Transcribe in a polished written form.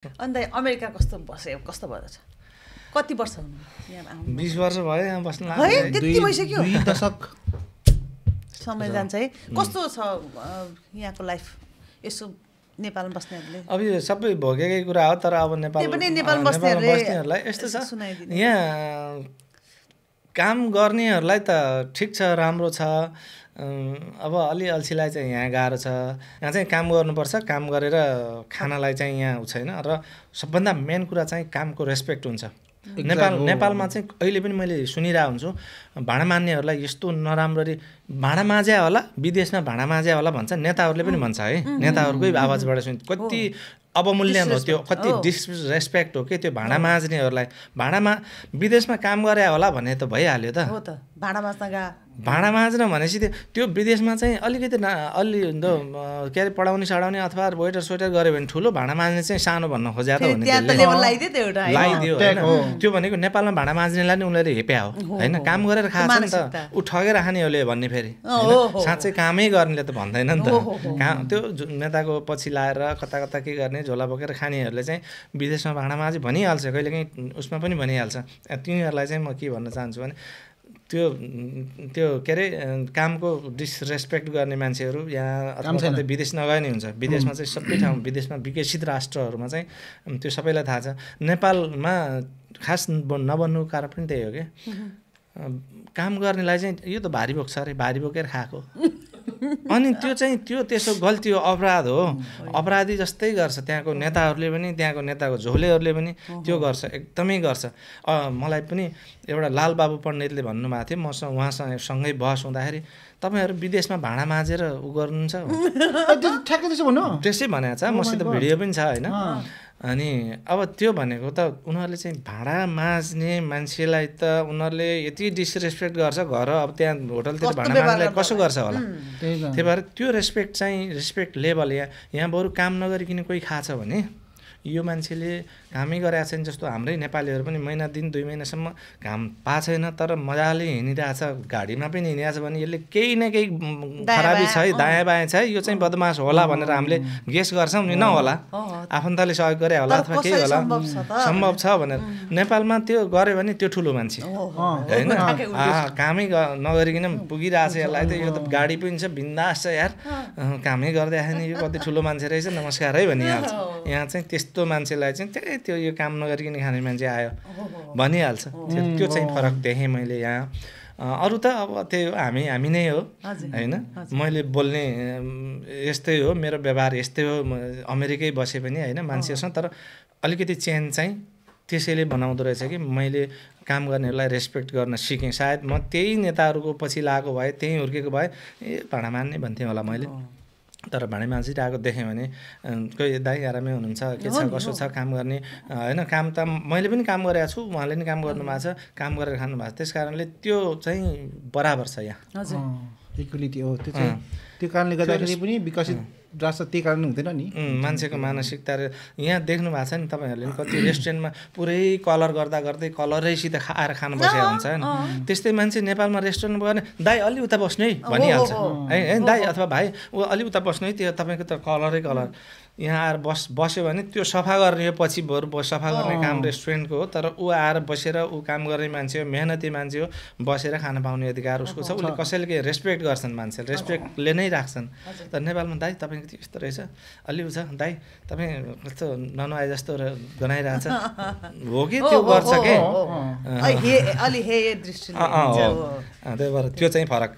अन्त अमेरिका कस्तो भयो छ कति वर्ष हुनु यहाँ 20 वर्ष भयो यहाँ बस्न है त्यति भइसक्यो 2 दशक समय जान्छ है कस्तो छ यहाँको लाइफ यसो नेपालमा बस्नेहरुले अब यो सबै भोगेकै कुरा हो तर अब नेपालमा बस्नेहरुलाई यस्तो छ यहाँ काम गर्नेहरुलाई त ठीक छ राम्रो छ अब अलि अल्छीलाई चाहिँ यहाँ गाह्रो छ यहाँ चाहिँ काम गर्नुपर्छ काम गरेर खानालाई चाहिँ यहाँ छैन र सबभन्दा मेन कुरा चाहिँ कामको रेस्पेक्ट हुन्छ नेपालमा चाहिँ अहिले पनि मैले सुनिरहेको हुन्छु भाडा मान्नेहरूलाई यस्तो नराम्ररी भाडा माझ्या होला विदेशमा भाडा माझ्या होला भन्छ नेताहरूले पनि भन्छ है नेताहरूकै आवाजबाट सुनि कति अवमूल्यन हो त्यो कति डिसरेस्पेक्ट हो के त्यो भाडा माझ्नेहरूलाई भाडामा विदेशमा काम गरे होला भने त भइहाल्यो त हो त भाडा माझ्न भनेपछि त्यो विदेशमा चाहिँ अलिकति अलि के अरे पढाउने सढाउने अथवा वेटर स्वेटर गऱ्यो भने ठुलो भाडा माझ्ने चाहिँ सानो भन्न खोज्या त लगाइदियो होइन त्यो भनेको नेपालमा भाडा माझ्नेलाई नि उनीहरूले हेप्या हो होइन काम गरेर खान्छ नि त ऊ ठगेर खानेहरूले भन्ने फेरि साँच्चै कामै गर्नेले त भन्दैन नि त त्यो नेताको पछि लाएर कता कता के गर्ने झोला बोकेर खानेहरूले चाहिँ विदेशमा भाडा माझे भनिहाल्छ कहिलेकाहीँ उसमा पनि भनिहाल्छ तिनीहरूलाई चाहिँ म के भन्न चाहन्छु भने त्यो के अरे कामको डिसरेस्पेक्ट गर्ने मान्छेहरू यहाँ अथवा विदेश नगए नै हुन्छ विदेशमा चाहिँ सबै ठाउँ विदेशमा विकसित राष्ट्रहरूमा चाहिँ त्यो सबैलाई थाहा छ नेपालमा खास नबन्नुको कारण पनि त्यही हो कि काम गर्नेलाई चाहिँ यो त भारी बोक्छ अरे भारी बोकेर खाएको अनि त्यो त्यसो गल्ती हो अपराध हो अपराधी जस्तै गर्छ त्यहाँको नेताहरूले पनि त्यहाँको नेताको झोलेहरूले पनि त्यो गर्छ एकदमै गर्छ मलाई पनि एउटा लालबाबु पण्डितले भन्नुभएको थियो मसँग उहाँसँग सँगै बहस हुँदाखेरि तपाईहरु विदेशमा भाडा माझेर उ गर्नुहुन्छ ठ्याक्कै त्यसो भन्नु त्यसै भनेको छ मसित भिडियो पनि छ हैन अनि अब त्यो भनेको त उनीहरूले चाहिँ भाडा माझ्ने मान्छेलाई त उनीहरूले यति डिसरेस्पेक्ट गर्छ घर अब त्यहाँ होटलतिर भाडा माझ्नेलाई कसो गर्छ होला त्यही भएर त्यो रेस्पेक्ट लेभल यहाँ बरु काम नगरिकन कोही खाछ भने यो मान्छेले कामै गरेको छैन जस्तो हाम्रै नेपालीहरू पनि महिना दिन 2 महिनासम्म काम पाएको छैन तर मजाले हिँडिरहेछ गाडीमा पनि हिँडिरहेछ भने यसले केही न केही खराबी छ है दायाँ बायाँ छ है यो चाहिँ बदमास होला भनेर हामीले गेस गर्छौँ नि नहोला आफन्तले सहयोग गरे होला अथवा केही होला सम्भव छ भनेर नेपालमा त्यो गर्यो भने त्यो ठुलो मान्छे हैन कामै नगरिकन पुगिरहेछ यसलाई त यो त गाडी पनि छ बिन्दास छ यार कामै गर्दाखेरि यो कति ठुलो मान्छे रहेछ नमस्कार है भनिहाल्छ यहाँ चाहिँ त्यस्तो मान्छेलाई चाहिँ त्यो यो काम नगरिकन खाने मान्छे आयो भनिहाल्छ त्यो चाहिँ फरक देखेँ मैले यहाँ अरु त अब त्यही हो हामी नै हो हैन मैले बोल्ने यस्तै हो मेरो व्यवहार यस्तै हो अमेरिकै बसे पनि हैन मान्छेसँग तर अलिकति चेन्ज चाहिँ त्यसैले बनाउँदो रहेछ कि मैले काम गर्नेहरूलाई रेस्पेक्ट गर्न सिकेँ सायद म त्यही नेताहरूको पछि लागेको भए त्यही हुर्केको भए भाडा मान्ने भन्थेँ होला मैले तर भाडा माझिरहेको देखेँ भने कोही दाइ आरामै हुनुहुन्छ के छ कसो छ काम गर्ने हैन काम त मैले पनि काम गरेको छु उहाँले पनि काम गर्नु भएको छ काम गरेर खानु भएको छ त्यस कारणले त्यो चाहिँ बराबर छ यहाँ हजुर इक्वालिटी हो त्यो कारणले गर्दाखेरि पनि विकसित राष्ट्र त्यही कारण हुँदैन नि मान्छेको मानसिकता यहाँ देख्नु भएको छ नि तपाईहरुले कति रेस्टुरेन्टमा पुरै कलर गर्दै कलरैसित आएर खान बसेको हुन्छ हैन त्यस्तै मान्छे नेपालमा रेस्टुरेन्टमा गएर दाइ अलि उता बस्नु है भनिहाल्छ है दाइ अथवा भाइ उ अलि उता बस्नु है त्यो तपाईको त कलरै कलर यहाँ आएर बस्यो भने त्यो सफा गर्ने हो पछि बरु सफा गर्ने काम रेस्टुरेन्टको हो तर ऊ आएर बसेर ऊ काम गर्ने मान्छे हो मेहनती मान्छे हो बसेर खान पाउने अधिकार उसको छ उसले कसैले रेस्पेक्ट गर्छन् मान्छेले रेस्पेक्टले नै राख्छन् तर नेपालमा दाइ तपाईको त्यो यस्तो रहेछ अलि उछ दाइ तपाई कस्तो ननुहाए जस्तो गनाइरहेछ हो कि त्यो गर्छ के अलि हे दृष्टिले त्यही भएर त्यो चाहिँ फरक